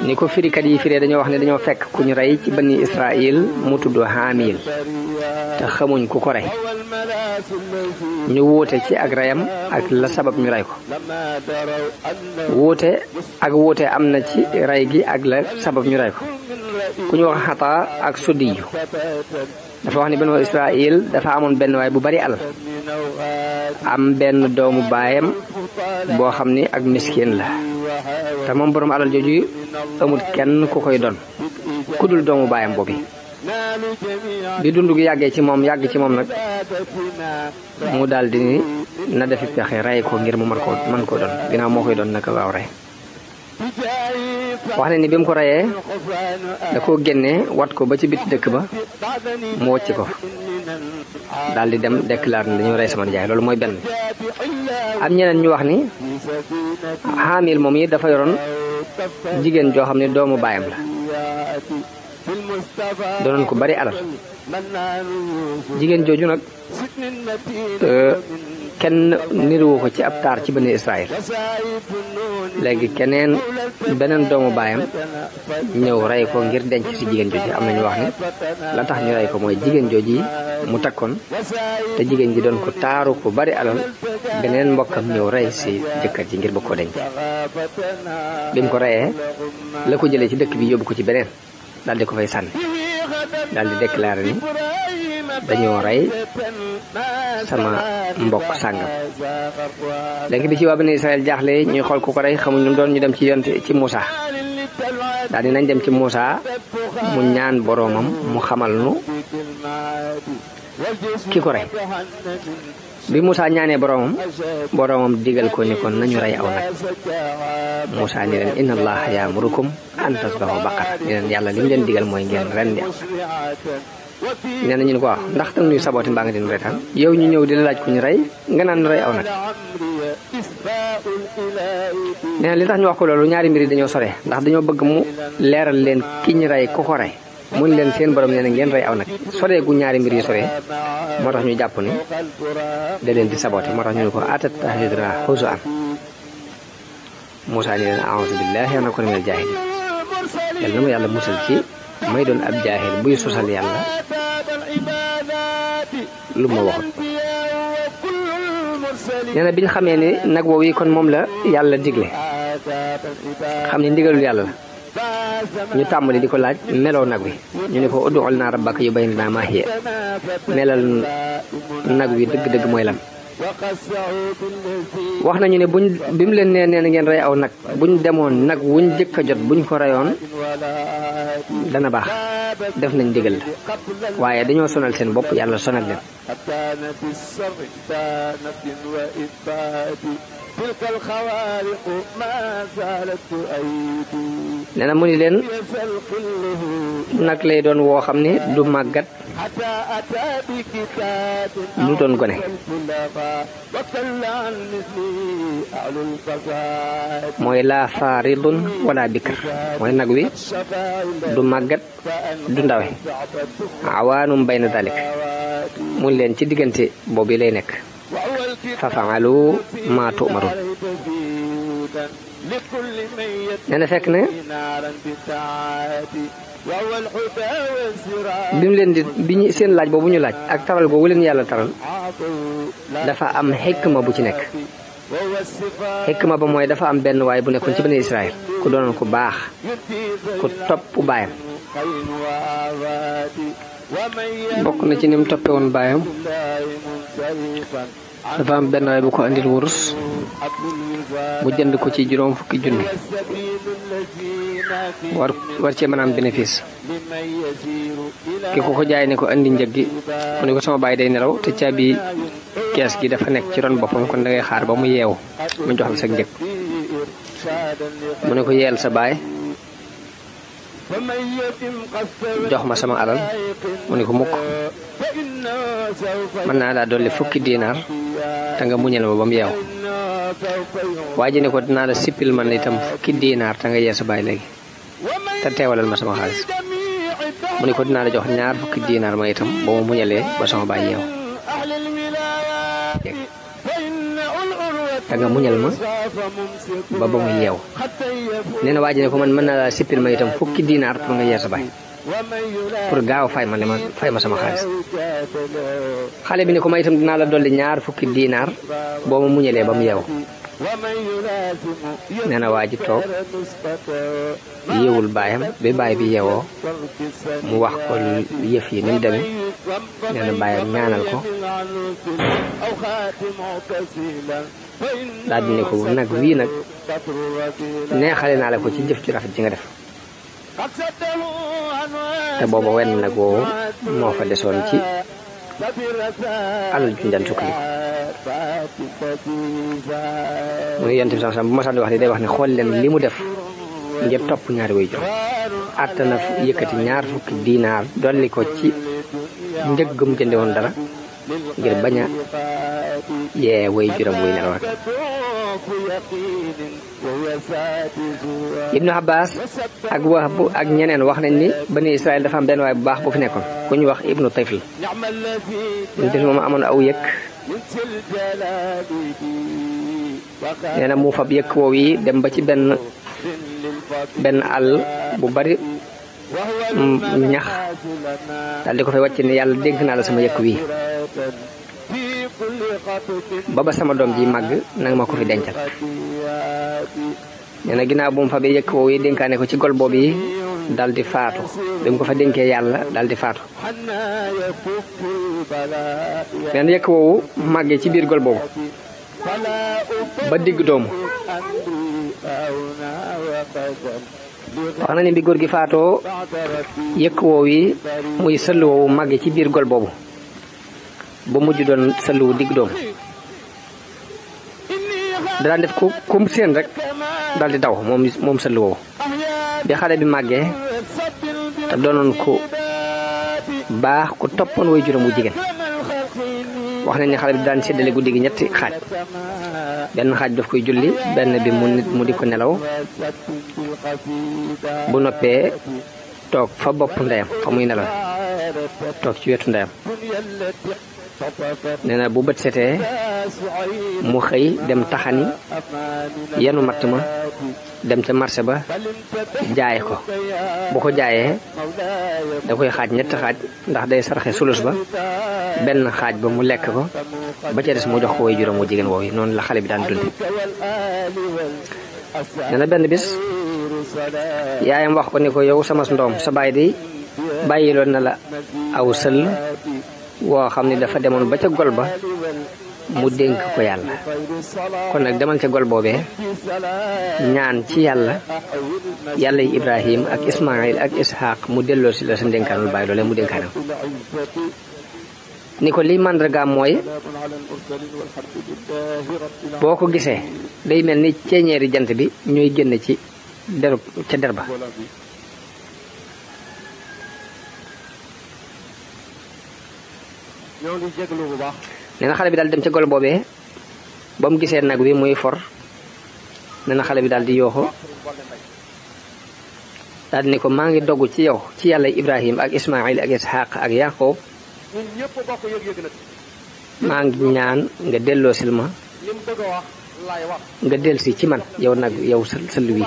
ni ko firikat yi firee dañoo wax ne dañoo fekk ku ñu rey ci bani Israël mu tudd Haamil te xamuñ ku ko rey ñu wóote ci ak reyam ak la sabab ñu rey ko wóote am na ci rey gi ak la sabab ñu rey ko ku ñu wax Xataa ak Suddiyu dafa wax ni bani Israël dafa amoon benn waay bu bari alal am benn doomu baayam boo xam ni ak miskin la te moom borom alal jooju amul kenn ku koy doon ku dul doomu baayam boobu bi dund gi yàgg ci moom nag mu daldi ni na defi pexe rey ko ngir mu mën koo doon ginnaaw moo koy doon naka waaw rey wax ne ni bi mu ko reyee da koo génnee wat ko ba ci biti dëkk ba mu wocc ko daldi dem déclare ne dañoo rey sama nijaay loolu mooy benn am ñeneen ñu wax ni Haamil moom yi dafa yoroon jigéen joo xam ne doomu baayam la doonoon ko bari alal jigéen jooju nag kenn niruwu ko ci ab taar ci bani Israël léegi beneen doomu baayam ñëw rey ko ngir denc ci jigéen jooju am na ñu wax ni la tax ñu rey ko mooy jigéen jooju mu takkoon te jigéen ji doon ko taaru ko bari alal beneen mbokkam ñëw rey ci jëkkër ji ngir bëgg ko denc bi mu ko reyee la ko jëlee ci dëkk bi yóbbu ko ci beneen daldi ko fay sànni daldi déclaré ni dañoo rey sama mbokk sàngam léegi bi ci waa bani Israël jaaxle ñuy xool ku ko rey xamuñ lu doon ñu dem ci Muusa daldi nañ dem ci Muusa mu ñaan boroomam mu xamal nu ki ko rey bi Muusa ñaanee boroomam digal ko ni kon nañu rey aw nag Muusa ni leen inna allaha ya'murukum an tasbahu baqara ni leen yàlla li mu leen digal mooy ngeen rendi aw nee na ñu ne ko waaw ndax tam ñuy sabooti mbaa nga dinu reetaan yow ñu ñëw di la laaj ku ñu rey nga naan ñu rey aw nag nee na li tax ñu wax ko loolu ñaari mbir yi dañoo sore ndax dañoo bëgg mu leeral leen ki ñu rey ku ko rey mun leen seen borom nee na ngeen rey aw nag sore gu ñaari mbir yi sore moo tax ñu jàpp ni da leen di sabooti moo tax ñu ne ko atattakhiduna huzuwan Muusaa ni leen a'uuzu billaahi an akuuna minal jaahiliin yal na ma yàlla musal ci may doon ab jaahil buy sosal yàlla lu ma waxut nee na biñ xamee ni nag woowu yi kon moom la yàlla digle xam ni ndigalul yàlla la ñu tàmbali di ko laaj meloo nag wi ñu ne ko ud'u lanaa rabbaka yubayyin lanaa maa hiya melal nag wi dëgg-dëgg mooy lan wax nañu ne bi mu leen nee na ngeen rey aw nag buñ demoon nag wuñ jëkk a jot buñ ko reyoon dana baax def nañ digal la waaye dañoo sonal seen bopp yàlla sonal leen nee na mu ni leen nag lay doon woo xam ne du màggat du doon gone mooy laa faaridun wala bikr mooy nag wi du màggat du ndawe awaanum bayna dalik mu leen ci diggante boobu lay nekk fa fa'alu ma tu'marun nee na fekk ne bi mu leen bi seen laaj boobu ñu laaj ak taral googu leen yàlla taral dafa am xikma bu ci nekk xikma ba mooy dafa am benn waay bu nekkoon ci bani Israël ku doonoon ku baax ku topp baayam bokk na ci ni mu toppe woon baayam dafa am benn waay bu ko andil wurus mu jënd ko ci juróom fukki junni war cee mën a am bénéfice ki ko jaay ne ko andi njëg gi mu ne ko sama baay day nelaw te caabi kees gi dafa nekk ci ron boppam kon da ngay xaar ba mu yeewu mu jox la sa njëg mu ne ko yeel sa baay jox ma sama alal mu ne ko mukk mën naa daa dolli fukki diinaar te nga muñal ma ba mu yeew waa ji ne ko dinaa la sippil man itam fukki diinaar te nga yee sa baay léegi te teewalal ma sama xaalis mu ne ko dinaa la jox ñaar fukki diinaar ma itam ba ma muñalee ba sama baay yeew te nga muñal ma ba mu yeew. nee na waa ji ne ko man mën naa laa sippil ma itam fukki dinaar pour nga yee sa baay pour gaaw fay ma sama xaalis. xale bi ne ko ma itam dinaa la dolli ñaar fukki dinaar boo ma muñalee ba mu yeew. nee na waa ji toog yeewul baayam ba baay bi yeewoo mu wax ko yëf yi ni mu demee. nee na baayam ñaanal ko daal di ne ko nag wii nag neexale naa la ko ci jëf ci rafet ji nga def. te booba wenn nag woowu moo fa desoon ci alal ju njaan sukkandiku. mu ne yonent bi sax bu ma sànni wax ni day wax ne xool leen li mu def ngir topp ñaari way jur. àtt na yëkkati ñaar fukki dinaar dolli ko ci njëg mu jënde woon dara ngir bañ a yee way juram wuy nelaw rek. Ibnu Abbas ak Wahb ak ñeneen wax nañ ni bani Israël dafa am benn waay bu baax bu fi nekkoon ku ñu wax Ibnu Tayfil. Ibnu Tayfil moom amoon aw yëkk. nee na mu fab yëkk woow yi dem ba ci benn àll bu bari ñax daal di ko fay wàcc ne yàlla dénk naa la sama yëkk wi ba sama doom ji màgg nanga ma ko fi dencal. nee na ginnaaw bu mu fabee yëkk woow yi dénkaane ko ci gol boobu yi daal di faatu bi mu ko fa dénkee yàlla daal di faatu. nee na yëkk woowu màggee ci biir gol boobu ba digg doomu. wax na ni bi góor gi faatoo yëkk woow yi muy sëll woowu màggee ci biir gol boobu ba mujj doon sëll wu digg doomu. daan def ko comme seen rek daal di daw moom sëll woowu. bi xale bi màggee te doonoon ko baax ku toppoon way juróom wu jigéen. wax nañ ne xale bi daan séddale guddi gi ñetti xaaj. benn xaaj daf koy julli benn bi mu di ko nelaw bu noppee toog fa bopp ndeyam fa muy nelaw toog ci wetu ndeyam. nee na bu bët setee mu xëy dem taxani yenu matt ma dem ca marché ba jaay ko. bu ko jaayee da koy xaaj ñetti xaaj ndax day sarxe sulus ba benn xaaj ba mu lekk ko ba ca des mu jox ko way juróom wu jigéen woowu. noonu la xale bi daan dundi. nee na benn bis yaayam wax ko ni ko yow sama ndoom sa baay di bàyyiloon na la aw sëll woo xam ni dafa demoon ba ca gol ba mu dénk ko yàlla kon nag demal ca gol boobee ñaan ci yàlla yi Ibrahim ak Ismaïl ak Ishaq mu delloo si la sa ndénkaanul bàyyi loolee mu dénkaanam. ni ko liy màndargaam mooy boo ko gisee day mel ni ceeñeeri jant bi ñuy génn ci der ba. nee na xale bi daal dem ca gol boobee ba mu gisee nag wi muy for. nee na xale bi daal di yooxu daal di ne ko maa ngi dogg ci yow ci yàlla Ibrahim ak Ismaïl ak Ishaq ak Yaqub maa ngi ñaan nga delloo sil ma nga delsi ci man yow nag yow sëll wi.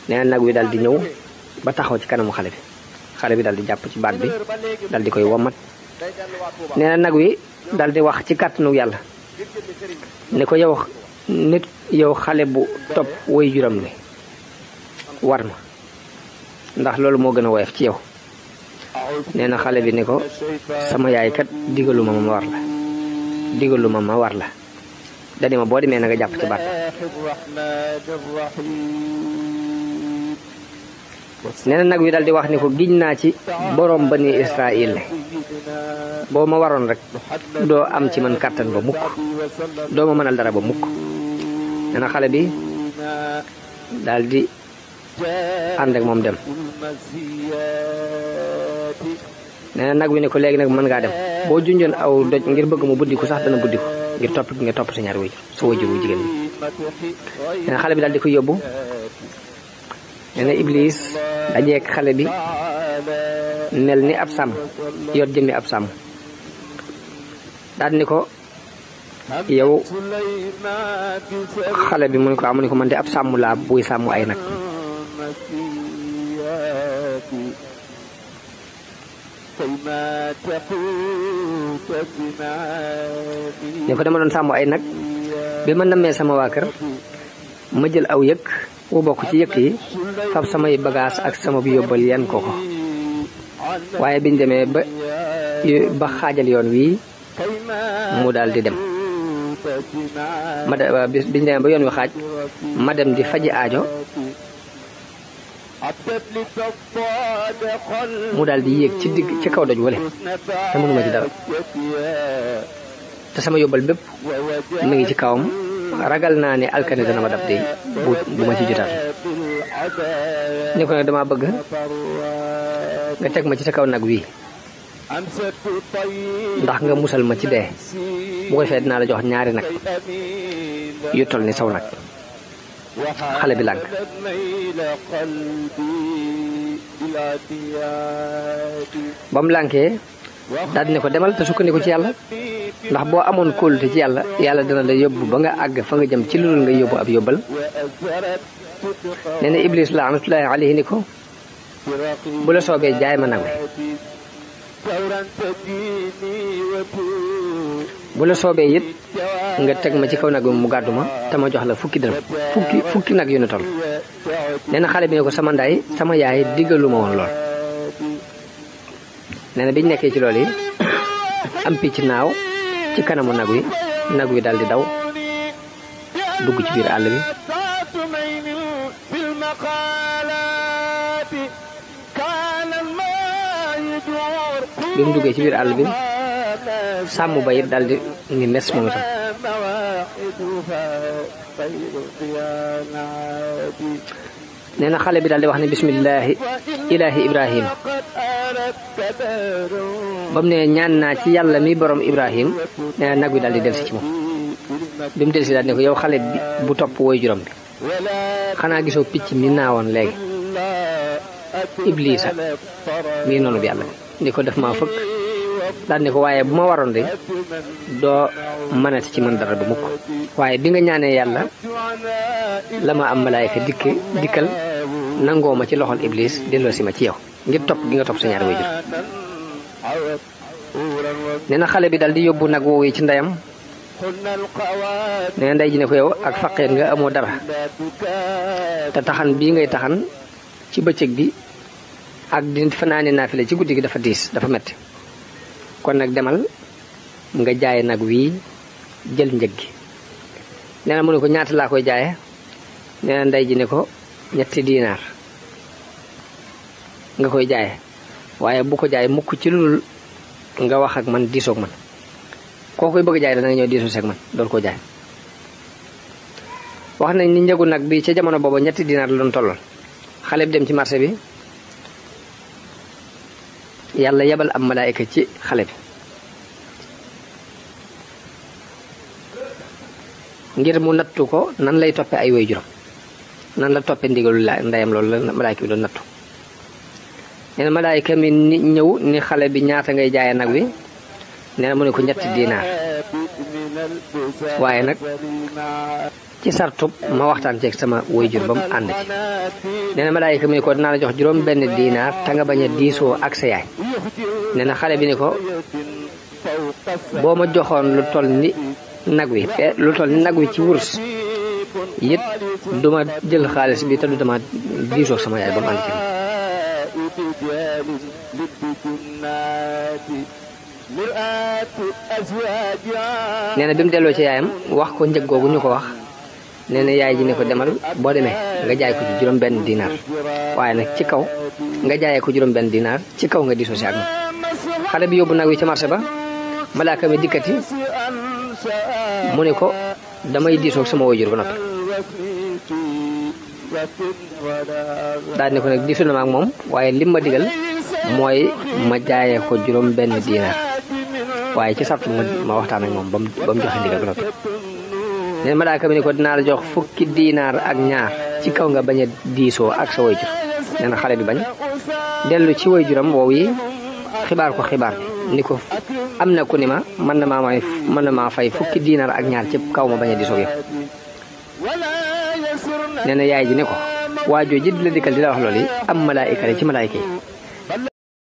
nee na nag wi daal di ñëw ba taxaw ci kanamu xale bi daal di jàpp ci baat bi daal di koy womat. nee na nag wi daal di wax ci kàttanu yàlla ne ko yow xale bu topp way juram wi war ma ndax loolu moo gën a woyof ci yow. nee na xale bi ne ko sama yaay kat digaluma ma war la dani ma boo demee na nga jàpp ci baat. nee na nag wi daal di wax ni ko giñ naa ci borom bani Israël ne boo ma waroon rek doo am ci man kàttan ba mukk doo ma mënal dara ba mukk. nee na xale bi daal di ànd ak moom dem. nee na nag wi ne ko léegi nag mën ngaa dem boo junjoon aw doj ngir bëgg mu buddiku sax dana buddiku ngir topp gi nga topp sa ñaari wayjur sa wayjur wu jigéen bi. nee na xale bi daal di ko yóbbu. nee na Iblis dajeek xale bi mel ni ab sàmm yor jëmmi ab sàmm daal ni ko yow xale bi mu ne ko amu ne ko man de ab sàmm laa buy sàmm ay nag ne ko dama doon sàmm ay nag bi ma nammee sama waa kër ma jël aw yëkk wu bokk ci yëkk yi fab samay bagage ak sama bi yóbbal yan ko waaye biñ demee ba xaajal yoon wii mu daal di dem biñ demee ba yoon wi xaaj ma dem di faji aajo mu daal di yéeg ci kaw doj wale te mënuma ci dara te sama yóbbal bépp mi ngi ci kawam ragal naa ne alkane dana ma dab de bu ma ci jotaat ni ko nag dama bëgg nga teg ma ci sa kaw nag wi ndax nga musal ma ci dee bu ko defee dinaa la jox ñaari nag yu toll ni saw nag xale bi lànk ba mu lànkee daal di ne ko demal te sukkandiku ci yàlla ndax boo amoon kóolute ci yàlla yàlla dana la yóbbu ba nga àgg fa nga jëm ci loolu nga yóbbu ab yóbbal nee na Iblis laanatullaahi alayhi ni ko bu la soobee jaay ma nag wi bu la soobee it nga teg ma ci kaw nag mu gàddu ma te ma jox la fukki dërëm fukki nag yu ne toll nee na xale bi ne ko sama ndaay sama yaay diggalu ma woon lool nee na biñ nekkee ci loolu yi am picc naaw ci kanamu nag wi daal di daw dugg ci biir àll bi bi mu duggee ci biir àll bi sàmm ba it daal di ngi mes moom itam nee na xale bi daal di wax ne bismillahi ilaahi ibrahim ba mu ne ñaan naa ci yàlla mi borom ibrahim nee na nag wi daal di delsi ci moom bi mu delsi daal ne ko yow xale bi bu topp woy juróom bi xanaa gisoo picc mi naawoon léegi iblisa mii noonu bi yàlla ni ko def maa fëkk daal ne ko waaye bu ma waroon de doo mënati ci man dara du mukk waaye bi nga ñaanee yàlla la ma am malaayka dikkal nangoo ma ci loxol iblis delloo si ma ci yow ngir topp gi nga topp sa ñaari waajur nee na xale bi daal di yóbbu nag woowu ci ndeyam nee na ndey ji ne ko yow ak faqeet nga amoo dara te taxan bii ngay taxan ci bëccëg bi ak di fanaane naafile ci guddi gi dafa diis dafa metti kon nag demal nga jaay nag wii jël njëg gi nee na mu ne ko ñaata laa koy jaaye nee na ndey ji ne ko 3 diinaar nga koy jaaye waaye bu ko jaay mukk ci lul nga wax ak man diisoog man koo koy bëgg jaay da nga ñëw diisoo seeg man doon ko jaay wax nañ ni njëgu nag bi ca jamono booba 3 diinaar la doon tolloon xale bi dem ci marché bi yàlla yebal am malaayika ci xale bi ngir mu nattu ko nan lay toppe ay waajuram nan la toppe ndigalu ndeyam loolu la malaayika bi doon nattu nee na malaayika mi ñëw ni xale bi ñaata ngay jaaye nag wi nee na mu ne ko 3 diinaar waaye nag ci sartub ma waxtaan ceeg sama waajur ba mu ànd ci nee na malaayika mi ni ko dinaa la jox 1 diinaar te nga bañ a diisoo ak sa yaay nee na xale bi ni ko boo ma joxoon lu toll ni nag wi ci wurus it duma jël xaalis bi te du dama diisoo sama yaay ba mu ànd ci nee na bi mu delloo ci yaayam wax ko njëg googu ñu ko wax nee na yaay ji ne ko demal boo demee nga jaay ko ci 1 diinaar waaye nag ci kaw nga jaayee ko 1 diinaar ci kaw nga diisoo si ak moom xale bi yóbbu nag wi ci marché ba malaaka mi dikkati mu ne ko damay diisoo sama waajur ba noppi daal ne ko nag diisu na ma ak moom waaye lim ma digal mooy ma jaayee ko 1 diinaar waaye ci sartu ma waxtaan ak moom ba mu joxe ndigal ba noppi neen malaaka mi ne ko dinaa la jox 10 diinaar ak ñaar ci kaw nga bañ a diisoo ak sa waajur nee na xale bi bañ dellu ci waajuram woow yi xibaar ko xibaar bi ni ko am na ku ni ma mën na maa fay fukki diinar ak ñaar ci kaw ma bañ a disoog yow nee na yaay ji ne ko waajoo ji di la dikkal di la wax loolu yi am malaayika la ci malaayika yi